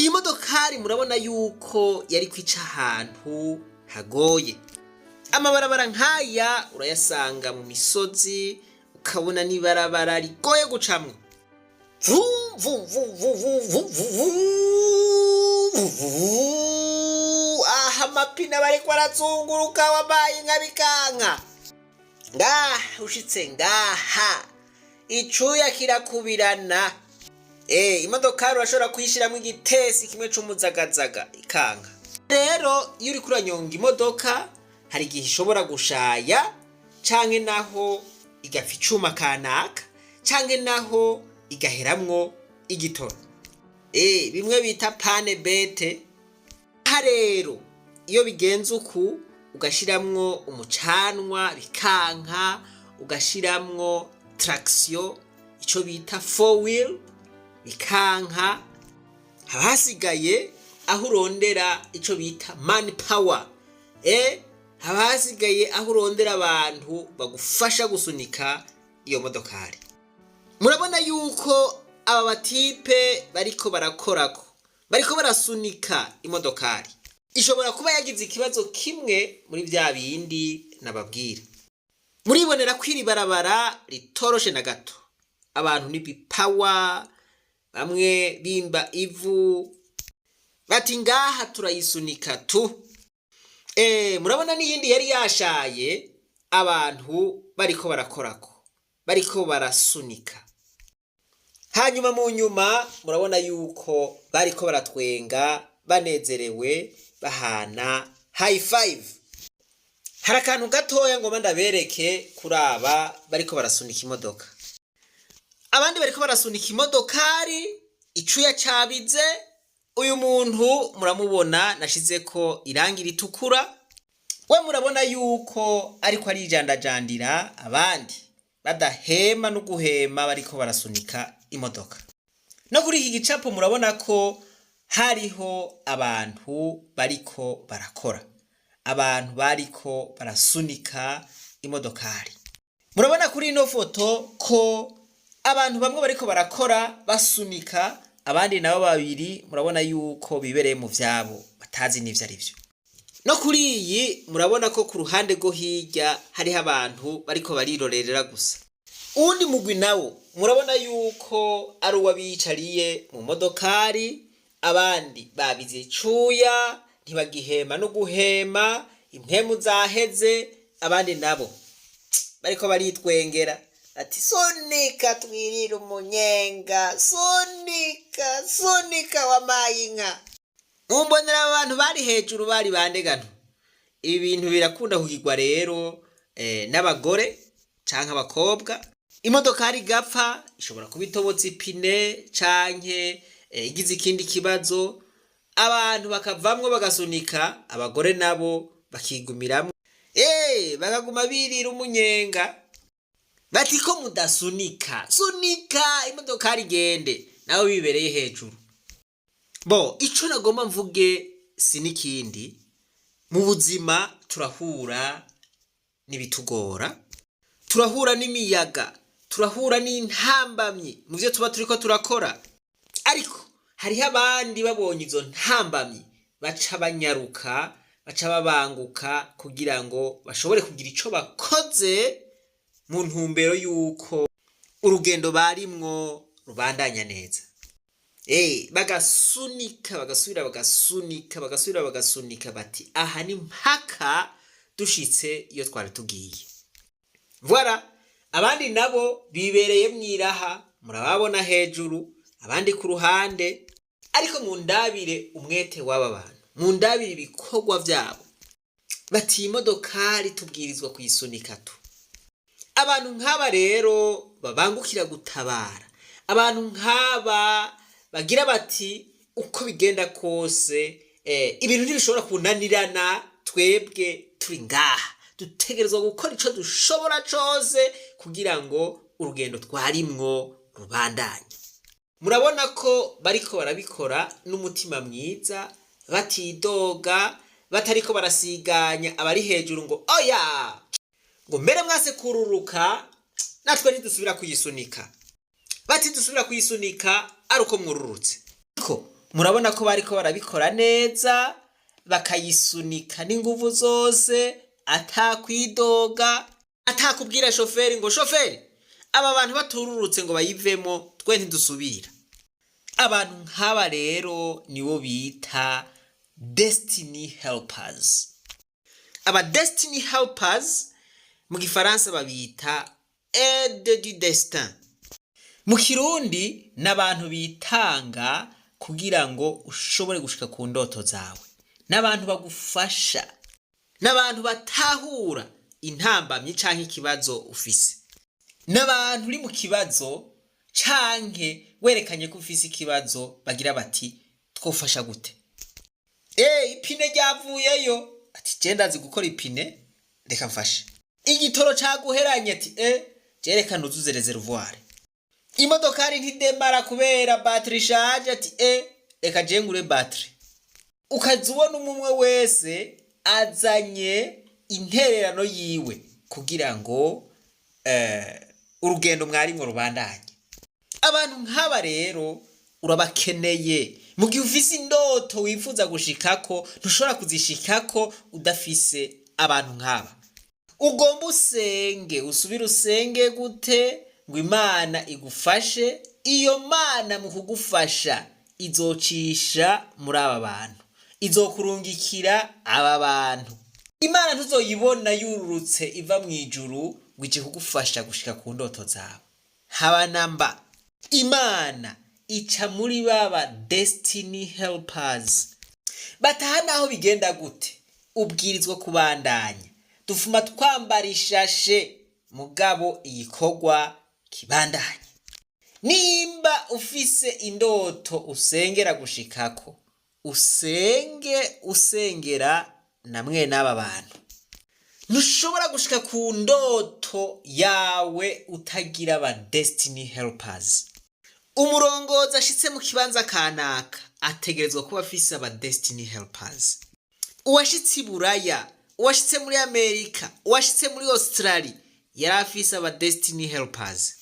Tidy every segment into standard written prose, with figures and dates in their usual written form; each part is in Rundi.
Iyi modokari murabona yuko yari kwica ahantu hagoye. Amabarabara nk'aya urayasanga mu misozi, ukabona n'ibarabara rigoye gucamwo. Vu, vu, vu, vu, vu, vu, vu, vu, vu, vu. Aha amapine bariko arazunguruka, wabaye nka bikanka. Ngaha ushitse ngaha, icuya kirakubirana. Imodokari urashobora kuyishiramwo igitesi kimwe c'umuzagazaga ikanka. Rero iyo uriko uranyonga imodoka, hari igihe ishobora gushaya, canke naho igapfa icuma kanaka, canke naho igaheramwo igitoro, bimwe bita panne bête. Aha rero iyo bigenze uku, ugashiramwo umucanwa bikanka, ugashiramwo traction, ico bita four wheel, bikanka, haba hasigaye aho urondera ico bita man power. Haba hasigaye aho urondera abantu bagufasha gusunika iyo modokari. Murabona yuko aba ba type bariko barakorako, bariko barasunika imodokari. Ishobora kuba yagize ikibazo kimwe muri vya bindi nababwira. Muribonera ko iri barabara ritoroshe na gato. Abantu ni bipawa, bamwe bimba ivu, bati ngaha turayisunika tu. Murabona n'iyindi yari yashaye, abantu bariko barakorako, bariko barasunika. Hanyuma mu nyuma murabona yuko bariko baratwenga banezerewe, bahana high five. Hari akantu gatoya ngomba ndabereke kuri aba bariko barasunika imodoka. Abandi bariko barasunika imodokari, icuya cabize. Uyu muntu muramubona nashizeko irangi ritukura, we murabona yuko ariko arijandajandira, abandi badahema no guhema, bariko barasunika imodoka. No kuri iki gicapo murabona ko hariho abantu bariko barakora, abantu bariko barasunika imodokari. Murabona kuri ino foto ko abantu bamwe bariko barakora basunika, abandi nabo babiri murabona yuko bibereye mu vyabo, batazi n'ivyo ari vyo. No kuri iyi murabona ko ku ruhande rwo hirya hariho abantu bariko barirorerera gusa. Uwundi mugwi nawo murabona yuko ari uw'abiyicariye mu modokari, abandi babize icuya, ntibagihema no guhema, impwemu zaheze. Abandi nabo bariko baritwengera ati: "Sunika twirire umunyenga, sunika, sunika wamaye inka." Mumbonera abantu bari hejuru bari bandegano. Ibi bintu birakunda kugirwa rero n'abagore canke abakobwa. Imodokari igapfa, ishobora kuba itobotse ipine canke igize ikindi kibazo, abantu bakavamwo bagasunika, abagore nabo bakigumiramwo, bakaguma birira umunyenga, bati: "Ko mudasunika? Sunika imodokari igende." Nabo bibereye hejuru. Bo ico nagomba mvuge si n'ikindi: mu buzima turahura n'ibitugora, turahura n'imiyaga, turahura n'intambamyi mu vyo tuba turiko turakora. Ariko hariho abandi babonye izo ntambamyi baca banyaruka, baca babanguka kugira ngo bashobore kugira ico bakoze mu ntumbero y'uko urugendo barimwo rubandanya neza. Bagasunika, bagasubira bagasunika, bagasubira bagasunika, bati: "Aha ni mpaka dushitse iyo twari tugiye." Voilà. Abandi nabo bibereye mwiraha, murababona hejuru, abandi ku ruhande. Ariko mundabire umwete w'aba bantu, mundabire ibikorwa vyabo, bati: "Imodokari tubwirizwa kuyisunika tu." Abantu nk'aba rero babangukira gutabara, abantu nk'aba bagira bati: "Uko bigenda kose, ibintu ntibishobora kunanirana, twebwe turi ngaha, dutegerezwa gukora ico dushobora cose kugira ngo urugendo twarimwo rubandanye." Murabona ko bariko barabikora n'umutima mwiza, batidoga, batariko barasiganya abari hejuru ngo: "Oya," ngo: "Mbere mwase kururuka, natwe ntidusubira kuyisunika." Bati: "Dusubira kuyisunika ari uko mwururutse." Ariko Murabona ko bariko barabikora neza, bakayisunika n'inguvu zose, atakwidoga, atakubwira shoferi ngo: "Shoferi, aba bantu batururutse ngo bayivemo, twe ntidusubira." Abantu nk'aba rero nibo bita destiny helpers. Aba destiny helpers mu Gifaransa babita aide du destin. Mu Kirundi ni abantu bitanga kugira ngo ushobore gushika ku ndoto zawe, n'abantu bagufasha, n'abantu batahura intambamyi canke ikibazo ufise, n'abantu uri mu kibazo canke werekanye ko ufise ikibazo bagira bati: "Twofasha gute?" Ipine ryavuyeyo, ati: "Je ndazi gukora ipine, reka mfashe." Igitoro caguheranye, ati: "Je reka nuzuze réservoir." Imodokari ntidemara kubera batterie ishaje, ati: "Reka je ngure batterie." Ukaza ubona umwe wese azanye intererano yiwe kugira ngo urugendo mwarimwo rubandanye. Abantu nk'aba rero urabakeneye mu gihe ufise indoto wifuza gushikako. Ntushobora kuzishikako udafise abantu nk'aba. Ugomba usenge, usubire usenge gute ngo Imana igufashe? Iyo Mana mu kugufasha izocisha muri aba bantu, izokurungikira aba bantu. Imana ntuzoyibona yururutse iva mu ijuru ngo ije kugufasha gushika ku ndoto zawe, haba namba. Imana ica muri baba destiny helpers bataha. Naho bigenda gute, ubwirizwa kubandanya. Dufuma twambara ishashe, mugabo igikorwa kibandanye. Nimba ufise indoto usengera gushikako, usenge usengera na mwene aba bantu. Ntushobora gushika ku ndoto yawe utagira aba destiny helpers. Umurongozi ashitse mu kibanza kanaka ategerezwa kuba afise aba destiny helpers. Uwashitse i Buraya, uwashitse muri Amerika, uwashitse muri Australia yari afise aba destiny helpers.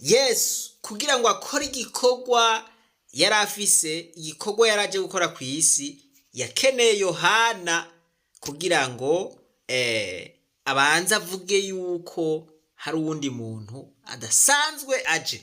Yesu kugira ngo akore igikorwa yari afise, igikorwa yari aje gukora ku isi, yakeneye Yohana kugira ngo abanze avuge yuko hari uwundi muntu adasanzwe aje.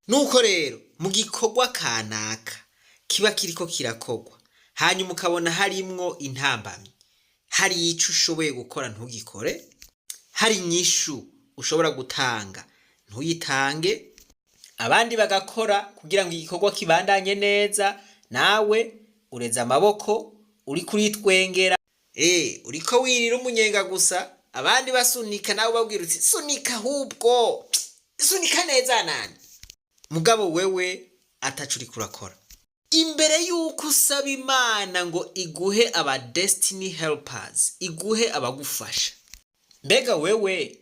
Nuko rero mu gikorwa kanaka kiba kiriko kirakorwa, hanyuma ukabona harimwo intambamyi, hari ico ushoboye gukora ntugikore, hari inyishu ushobora gutanga ntuyitange, abandi bagakora kugira ngo igikorwa kibandanye neza, nawe ureze amaboko, uri kuritwengera, uriko wirira umunyenga gusa, abandi basunika, nawe ubabwira uti: "Sunika ahubwo, sunika neza nani." Mugabo wewe ataco uriko urakora. Imbere yuko usaba Imana ngo iguhe aba destiny helpers, iguhe abagufasha, mbega wewe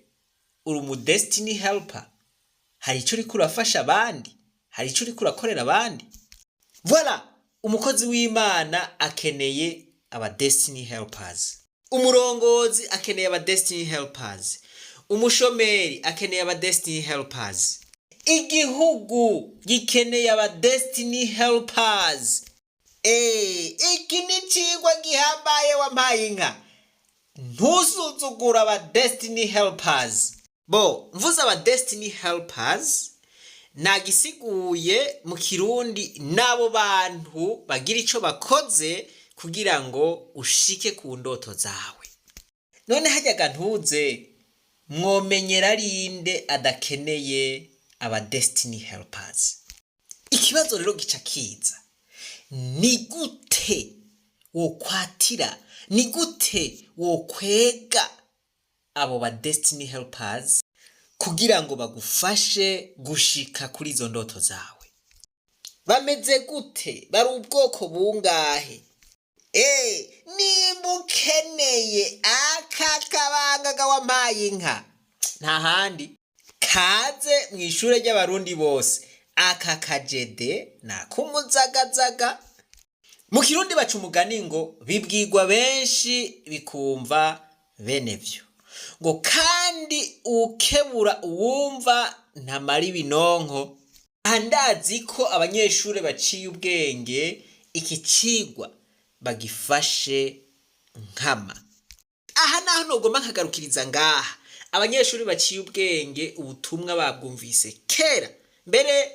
uri umu destiny helper? Hari ico uriko urafasha abandi? Hari ico uriko urakorera abandi? Voilà, umukozi w'Imana akeneye aba destiny helpers, umurongozi akeneye aba destiny helpers, umushomeri akeneye aba destiny helpers, igihugu gikeneye aba destiny helpers. Iki ni icigwa gihambaye, wampaye inka. Ntusuzugura aba destiny helpers. Bo mvuze aba destiny helpers, nagisiguye mu Kirundi, n'abo bantu bagira ico bakoze kugira ngo ushike ku ndoto zawe. None hajyaga ntuze mwomenyera rinde adakeneye aba destiny helpers? Ikibazo rero gica kiza: ni gute wokwatira, ni gute wokwega abo ba destiny helpers kugira ngo bagufashe gushika kuri izo ndoto zawe? Bameze gute? Bari ubwoko bungahe? Nimba ukeneye aka kabanga wampaye inka, nta handi, kaze mu ishure ry'Abarundi bose. Aka kajede ni akumuzagazaga. Mu Kirundi baca umugani ngo: "Bibwirwa benshi bikumva bene vyo." Ngo kandi: "Ukebura uwumva ntamara ibinonko." Aha ndazi ko abanyeshure baciye ubwenge. Iki cigwa bagifashe nkama. Aha naho nogomba nkagarukiriza ngaha. Abanyeshuri baciye ubwenge, ubutumwa babwumvise kera mbere.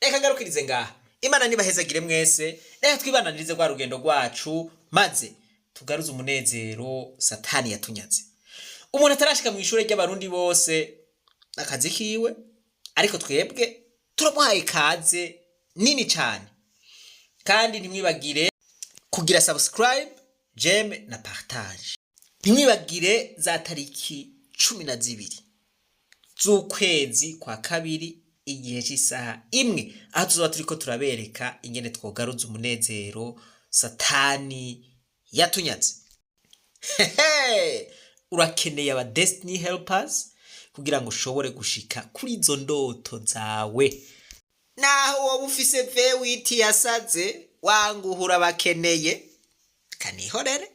Reka ngarukirize ngaha. Imana nibahezagire mwese. Reka twibananirize rwa rugendo rwacu, maze tugaruze umunezero Satani yatunyaze. Umuntu atarashika mu ishuri ry'Abarundi bose, akazi kiwe, ariko twebwe turamuhaye kaze nini cyane. Kandi ntimwibagire kugira subscribe, j'aime na partage. Ntimwibagire za tariki 12 z'ukwezi kwa kabiri, igihe cy'isaha 1, aho tuzoba turiko turabereka ingene twogaruza umunezero Satani yatunyaze. Hehe! Urakeneye aba destiny helpers kugira ngo ushobore gushika kuri izo ndoto zawe. Naho woba ufise V8 yasaze, wanguhura, bakeneye kanihorere.